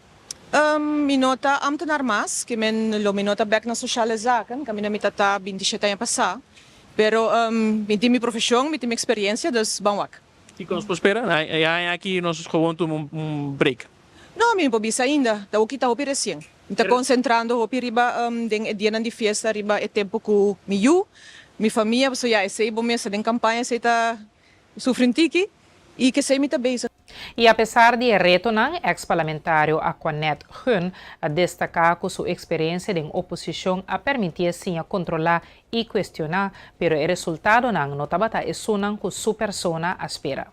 Mi no ta ambtenaar mas, ke men lo mi no ta bèk na Sociale Zaken, kaminda mi ta ta bintishete aña pasá. Pero mi tin mi profeshon, mi tin mi eksperiencia, dus ban wak. Kiko nos por spera? E aña aki nos gewoon tuma un break. No, mi no por bisa ainda. Ta hopi ta hopi resien. Mi ta konsentrando hopi riba den e dianan di fiesta riba e tempu ku mi yu, mi famia, pasobra ya esei bo mester den kampaña esei ta sufri un tiki i kesei mi ta bezig. I apesar di e retonan, eks parlamentario Aquanette Gun a destaká ku su eksperensia den oposishon a permitié siña kontrolá i kuestioná, pero e resultadonan no tabata esunnan ku su persona a spera.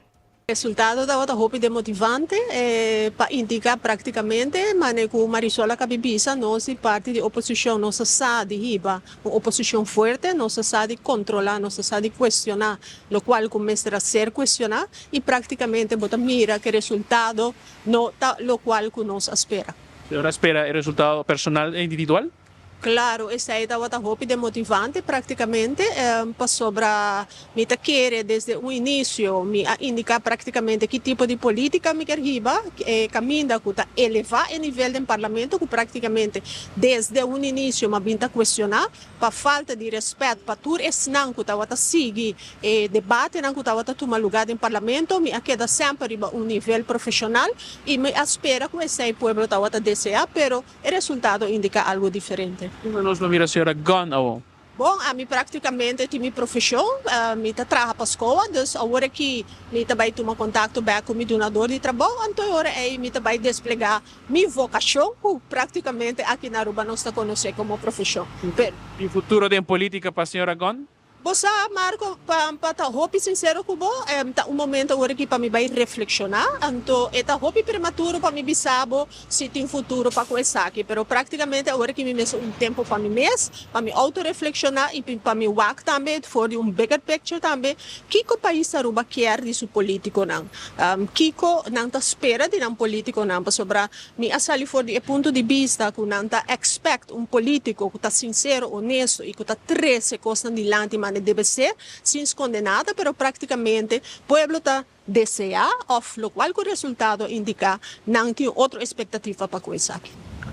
Resultado tabata hopi demotivante pa indica practicamente mane cu Marisol a cabi bisa nos di parti di oposicion nos a sa di hiba un oposicion fuerte, nos a sa di controla, nos a sa di cuestiona locual cu mester a ser cuestiona y practicamente bo ta mira cu e resultado no ta locual cu nos a spera. Señora a spera e resultado personal e individual? Claro, esei tabata hopi demotivante practicamente, pasobra mi ta kere desde un inicio mi a indica practicamente ki tipo di politica mi kier hiba, e caminda cu ta eleva e nivel den Parlamento cu practicamente desde un inicio mi a bin ta cuestiona pa falta di respet pa tur esnan cu tabata sigui e debatenan cu tabata tuma lugar den Parlamento, mi a keda semper riba un nivel profesional y mi a spera cu esei pueblo tabata desea, pero E resultado indica algo diferente. Unda nos lo mira señora Gunn awor? Bon, ami practicamente tin mi profesion, mi ta traha pa scoa, dus awor aki mi ta bay tuma contacto bek cu mi dunador di trabou, anto e ora ey mi ta bay desplega mi vocacion cu practicamente aki na Aruba nos ta conoce como profesion. Pero. Tin futuro den politica pa señora Gunn? Bo sa, Marco, pa pa ta hopi sincero cu bo, ta un momento awor aki pa mi bay reflexiona, anto e ta hopi prematuro pa mi bisa bo si tin futuro pa cu esaki, pero practicamente awor aki mi mester un tempo pa mi mes, pa mi auto-reflexiona y pa mi wak tambe for di un bigger picture tambe kico pais Aruba kier di su politiconan, kico nan ta spera di nan politiconan, pasobra Mi a sali for di e punto di bista ku nan ta expect un politico ku ta sincero, honesto y ku ta trece cosnan dilanti mane debe ser, sin sconde nada, pero practicamente pueblo ta desea of locual cu resultado indica nan tin otro expectativa pa cu esaki.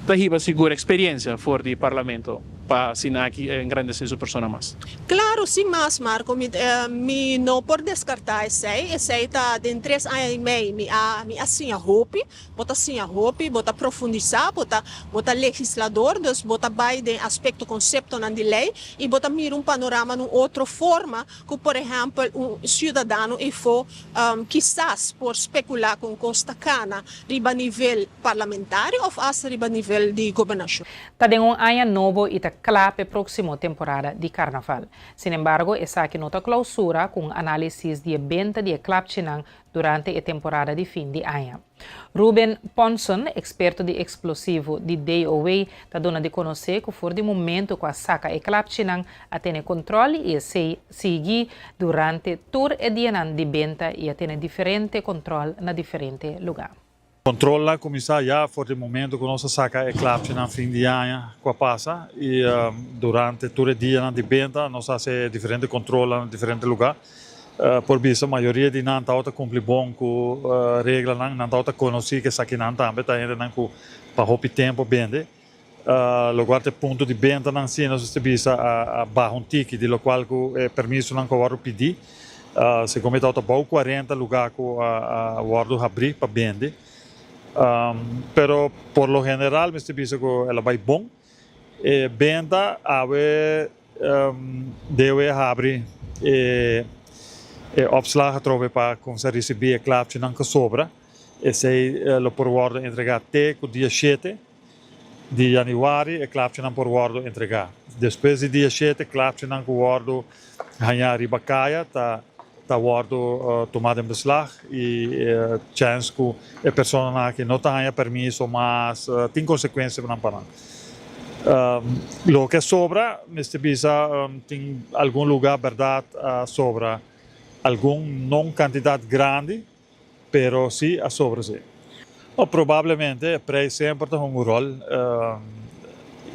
Ta hiba sigur experiencia for di Parlamento pa asina aki engrandece su persona mas. Claro, sin mas, Marco. Mi, mi no por descarta esey. Esey ta den tres aña y mei mi a, mi a siña hopi. Bo ta siña hopi, bo ta profundisá, bo ta bo ta legislador, dus bo ta bai den aspekto konseptonan di lei i bo ta mira un panorama na un otro forma ku por ehèmpel un siudadano eifó kisas por spekulá kon kos ta kana riba nivel parlamentario òf asta riba nivel di gobernashon. Ta den un aña nobo i ta kla p'e próksimo temporada di karnaval. Sinembargo, esaki no ta klousura ku un análisis di e benta di e klapchinan durante e temporada di fin di aña. Ruben Ponson, eksperto di eksplosivo di DOW, ta duna di konosé ku for di momento ku a saka e klapchinan a tene kontròl i esei sigui durante tur e dianan di benta i a tene diferente kontròl na diferente lugá. Control a cuminsa ya for di momento cu nos a saca e klapchinan fin di aña cu a pasa y durante tur e dianan di benta nos a haci diferente controlnan na diferente lugar. Por bisa mayoria di nan tabata cumpli bon cu reglanan, nan tabata conoci cu esakinan tambe ta hendenan cu pa hopi tempo bende. Locual ta e punto di bentanan si nos mester bisa a baha un tiki di locual cu e permisonan cu a wordo pidi. Segun mi tabata bou cuarenta lugar cu a wordo habri pa bende. Pero por lo general mester bisa cu el a bay bon. E benta awe debe habri e opslag atrobe pa cuminsa ricibi e klapchinan cu sobra. Esey lo por wordo entrega te cu dia shete di januari e klapchinan por wordo entrega. Despues di dia shete klapchinan cu wordo haña riba caya ta ta wordo tuma den beslag y chens cu e personanan aki no ta haña permiso mas tin consecuencianan pa nan. Loke a sobra mester bisa tin algun lugar berdad a sobra algun non cantidad grandi. Pero si a sobra si. No, probablemente e prijs semper ta hunga un rol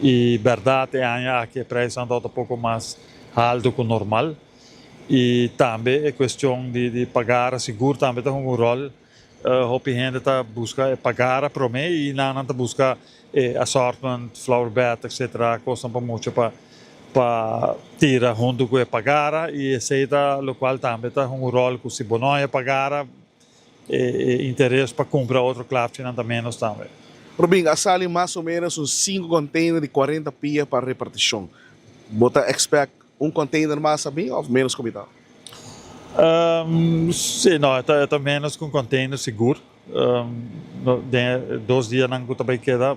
y berdad e aña aki e prijsnan ta ota poco mas halto cu normal y tambe e cuestion di pagara sigur tambe ta hunga un rol. Hopi hende ta busca e pagara prome y nan nan ta busca e assortment, flower bed etc. Cosnan pa mucha pa pa tira hunto cu e pagara y esey ta locual tambe ta hunga un rol cu si bo no haya pagara e interes pa cumpra otro klapchinan ta menos tambe. Robin, a sali mas o menos un sinku container di cuarenta pia pa reparticion. Bo ta expect un container mas a bin of menos cu mitad? Si, no, e ta menos cu un container sigur. Den e dos dianan ku ta bai keda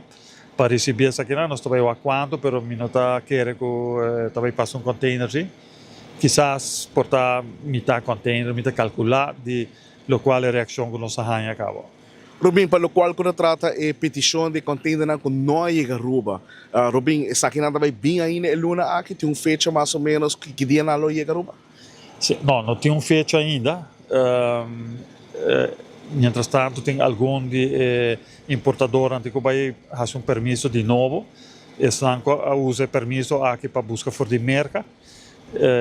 pa risibí esakinan nos ta bai wak kuantu pero mi no ta kere ku ta bai pasa un container si. Kisas por ta mitá container mi ta kalkulá di lokual e reakshon ku nos a haña kaba. Robin, pa lokual ku ta trata e petishon di containernan ku no a yega Aruba, Robin, esakinan ta bai bin ainda e luna aki? Tin un fecha mas o menos ki dia nan lo yega Aruba? Si, no, no tin un fecha ainda. Mientras tanto tin algun di e importadornan tin ku bai hasi un permiso di nobo. Esnan ku a usa e permiso aki pa buska for di Merka,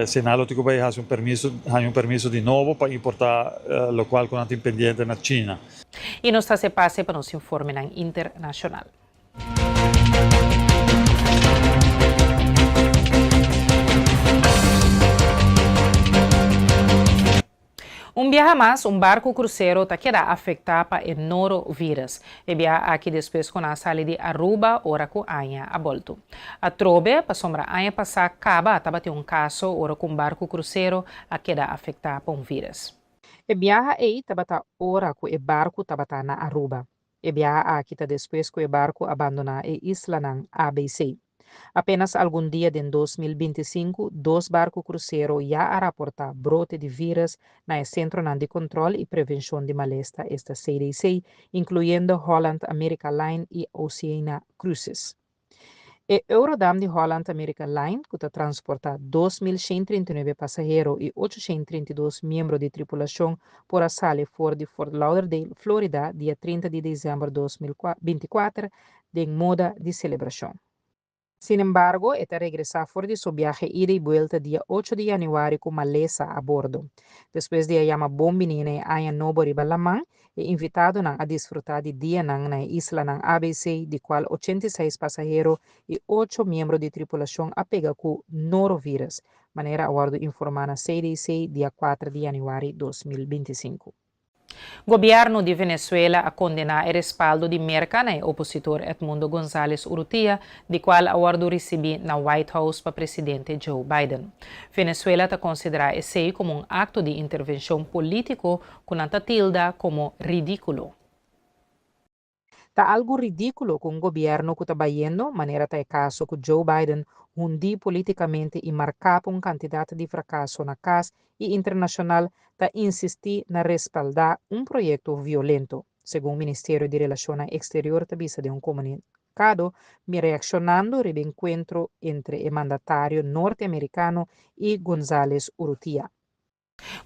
si nan lo tin ku bai hasi un permiso, haña un permiso di nobo pa importá lokual ku nan tin pendiente na China. I nos ta hasi pase pa nos informenan internashonal. Un biaha mas, un barku krusero ta keda afektá pa e norovirus. E biaha aki despues ku nan a sali di Aruba ora ku aña a boltu. Atrobe, pasobra aña pasá kaba tabatin un kaso ora ku un barku krusero a keda afektá pa un virus. E biaha ei tabata ora ku e barku tabata na Aruba. E biaha aki ta despues ku e barku a bandoná e islanan ABC. Apenas algun dia den 2025, dos barku krusero ya a raportá brote di vírus na e Sentronan di Kontrol i Prevenshon di Malesta, esta CDC, inkluyendo Holland America Line i Oceania Cruises. E Eurodam di Holland America Line, ku ta transportá 2139 pasahero i 832 miembro di tripulashon por a sali for di Fort Lauderdale, Florida, dia 30 di desèmber 2024 den moda di selebrashon. Sinembargo, e ta regresá for di su biahe ida i buelta dia 8 di yanüari ku malesa a bordo. Despues di a yama bon biní na e aña nobo riba laman, E invitadonan a disfrutá di dianan na e islanan ABC, di kual 86 pasahero i ocho miembro di tripulashon a pega ku norovirus, manera a wòrdu informá na CDC dia 4 di yanüari 2025. Gobièrnu di Venezuela a kondená e respaldo di Merka na e opositor Edmundo González Urrutia, di kual a wòrdu risibí na White House pa presidente Joe Biden. Venezuela ta konsiderá esei komo un akto di intervenshon polítiko ku nan ta tilda komo ridíkulo. Ta algu ridíkulo ku un gobièrnu ku ta bayendo, manera ta e kaso ku Joe Biden, hundí polítikamente i marká pa un kantidat di frakaso na kas i internashonal, ta insistí na respaldá un proyekto violento, segun Ministerio di Relashonnan Eksterior ta bisa den un komunikado, reakshonando riba e enkuentro entre e mandatario norteamerikano i González Urrutia.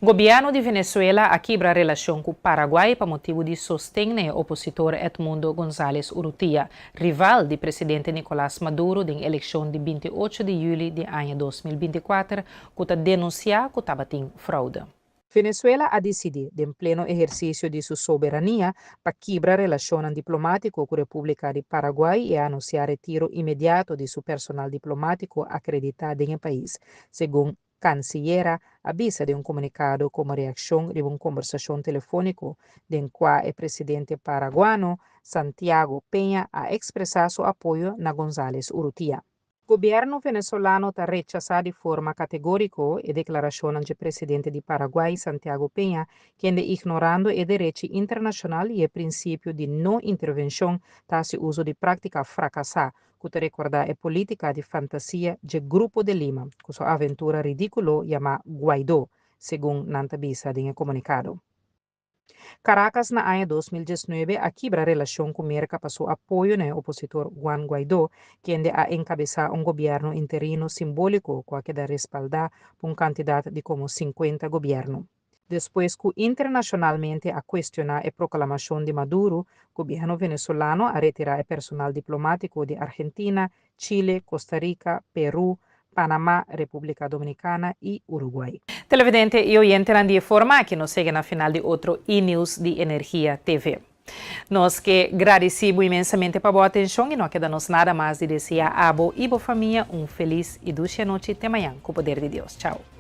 Gobièrnu di Venezuela a kibra relashon ku Paraguay pa motibu di sosten na e opositor Edmundo González Urrutia, rival di presidente Nicolás Maduro den elekshon di 28 di yüli di aña 2024 ku ta denunsiá ku tabatin froude. Venezuela a disidí, den pleno ehersisio di su soberania, pa kibra relashonnan diplomátiko ku Repúblika di Paraguay i a anunsiá retiro inmediato di su personal diplomátiko akreditá den e pais, segun Kansiyera a bisa den un komunikado komo reakshon riba un kombersashon telefóniko den kua e presidente paraguano, Santiago Peña a ekspresá su apoyo na González Urrutia. Gobièrnu venezolano ta rechasá di forma kategóriko e deklarashonnan dje presidente di Paraguay, Santiago Peña, kende ignorando e derechi internashonal i e prinsipio di no intervenshon ta hasi uso di práktika frakasá ku ta rekordá e polítika di fantasia dje Grupo de Lima, ku su aventura ridíkulo yamá Guaidó, segun nan ta bisa den e komunikado. Caracas na aña 2019 a kibra relashon ku Merka pa su apoyo na e opositor Juan Guaidó, kende a enkabesá un gobièrnu interino simbóliko ku a keda respaldá pa un kantidat di komo 50 gobièrnu. Despues ku internashonalmente a kuestioná e proklamashon di Maduro, gobièrnu venezolano a retirá e personal diplomátiko di Argentina, Chile, Costa Rica, Perú, Panamá, Repúblika Dominikana i Uruguay. Televidente i oyentenan di e forma aki nos yega na final di otro E-News di Energia TV. Nos ke gradisí bo inmensamente pa bo atenshon i no a keda nos nada mas di deseá abo i bo famia un felis i dushi anochi te mañan ku poder di Dios. Chao.